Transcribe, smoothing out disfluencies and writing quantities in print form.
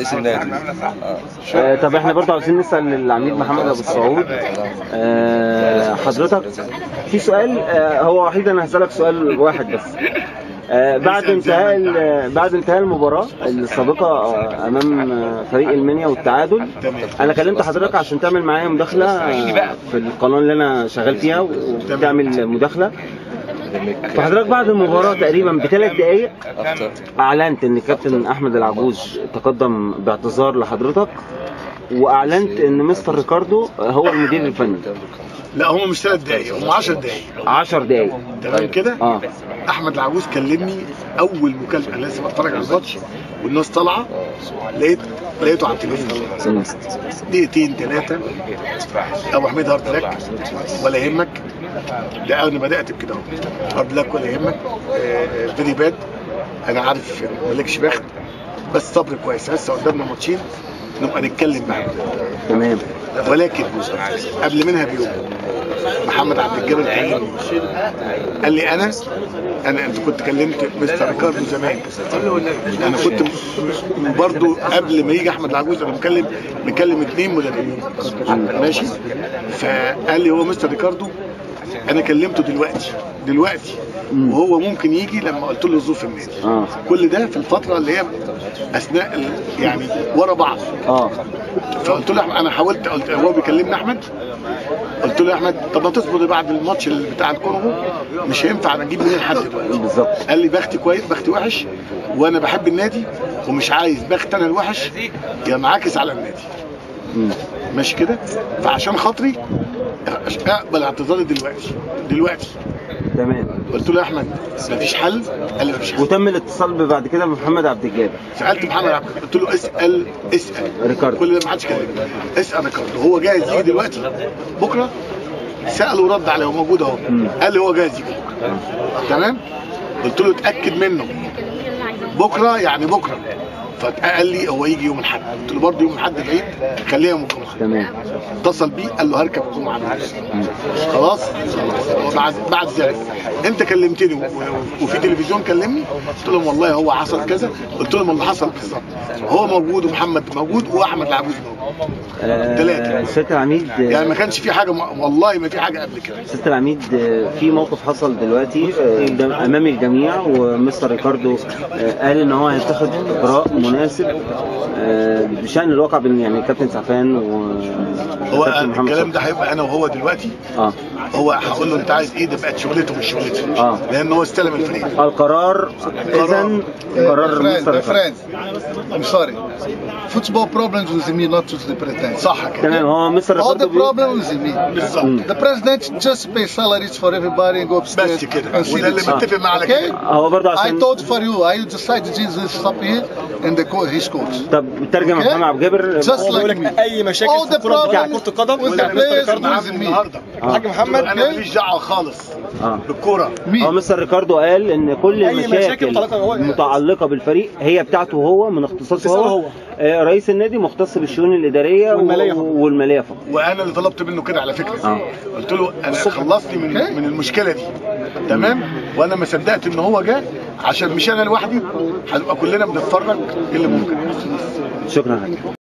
رئيس النادي. طب احنا برضه عاوزين نسال العميد محمد ابو السعود. حضرتك في سؤال، هو وحيد انا هسالك سؤال واحد بس. بعد انتهاء المباراة السابقة امام فريق المنيا والتعادل، انا كلمت حضرتك عشان تعمل معايا مداخله في القناة اللي انا شغال فيها وتعمل مداخله. فحضرتك بعد المباراة تقريبا ب3 دقائق اعلنت ان الكابتن احمد العجوز تقدم باعتذار لحضرتك، واعلنت ان مستر ريكاردو هو المدير الفني. لا هم مش 3 دقايق، هم 10 دقايق. 10 دقايق تمام كده. احمد العجوز كلمني اول مكالمة، انا لسه بتفرج على الماتش والناس طالعه، لقيته على التليفون دقيقتين 3. ابو حميد hard luck ولا يهمك، ده انا بدات بكده اهو، hard luck ولا يهمك، very bad، انا عارف مالكش بخت، بس صبر كويس، لسه قدامنا ماتشين نبقى نتكلم بعد. تمام. ولكن قبل منها بيوم محمد عبد الجبل كلمني، قال لي انا انت كنت كلمت مستر ريكاردو زمان، انا كنت برضو قبل ما يجي احمد العجوز انا مكلم 2 مدربين ماشي. فقال لي هو مستر ريكاردو انا كلمته دلوقتي وهو ممكن يجي لما قلت له ظروف النادي. كل ده في الفترة اللي هي اثناء يعني ورا بعض. فقلت له انا حاولت، قلت هو بيكلمني احمد، قلت له يا احمد طب ما تصبر بعد الماتش اللي بتاع الكونغو، مش هينفع نجيب منين حد دلوقتي. بالظبط. قال لي بختي كويس بختي وحش، وانا بحب النادي ومش عايز بخت انا الوحش ينعكس على النادي. ماشي كده. فعشان خاطري اقبل اعتذاري دلوقتي. تمام. قلت له يا احمد مفيش حل؟ قال لي مفيش حل. وتم الاتصال بعد كده بمحمد عبد الجابر. سالت محمد عبد الجابر قلت له اسال ريكاردو، كل ده ما حدش كلمني، اسال ريكاردو هو جاهز يجي دلوقتي بكره؟ ساله ورد عليه، هو موجود اهو، قال لي هو جاهز يجي بكره. تمام. قلت له اتاكد منه بكره يعني بكره. فقال لي هو يجي يوم الاحد، قلت له برضه يوم الاحد العيد خليها يوم الجمعة. تمام. اتصل بيه قال له هركب الجمعة. خلاص. بعد ذلك انت كلمتني وفي تلفزيون كلمني، قلت لهم والله هو حصل كذا، قلت لهم اللي حصل بالظبط، هو موجود ومحمد موجود واحمد العجوز موجود. 3. سيادة العميد يعني ما كانش في حاجة، والله ما في حاجة قبل كده. سيادة العميد في موقف حصل دلوقتي امام الجميع، ومستر ريكاردو قال ان هو هيتخذ اجراء مناسب بشان الواقع بين يعني كابتن سعفان و هو الكلام ده هيبقى انا وهو دلوقتي. هو هقول له انت عايز ايه، ده بقت شغلته مش شغلتي. لان هو استلم الفريق. القرار اذا قرار مستر ريكاردو. I'm sorry. Football problems with me, not with the president. صح كده. تمام. هو مستر ريكاردو all the problem with me. بالظبط. The president just pay salaries for everybody and go upstairs. بس كده. وده اللي متفق معاه على كده. هو برضه عشان I told for you I decided this stop here and the his coach. طب ترجمة محمد عبد الجابر. Just like me. اي مشاكل في الكورة بتاع كرة القدم with the players with me. النهارده الحاج محمد انا ماليش دعوه خالص بالكورة. هو مستر ريكاردو قال ان كل المشاكل المتعلقة بالفريق هي بتاعته هو، من اختصاصه هو. رئيس النادي مختص بالشؤون الادارية والمالية فقط. وانا اللي طلبت منه كده على فكرة. قلت له انا خلصني من المشكلة دي. تمام. وانا ما صدقت ان هو جه، عشان مش انا لوحدي، هنبقى كلنا بنتفرج ايه اللي ممكن يحصل. شكرا.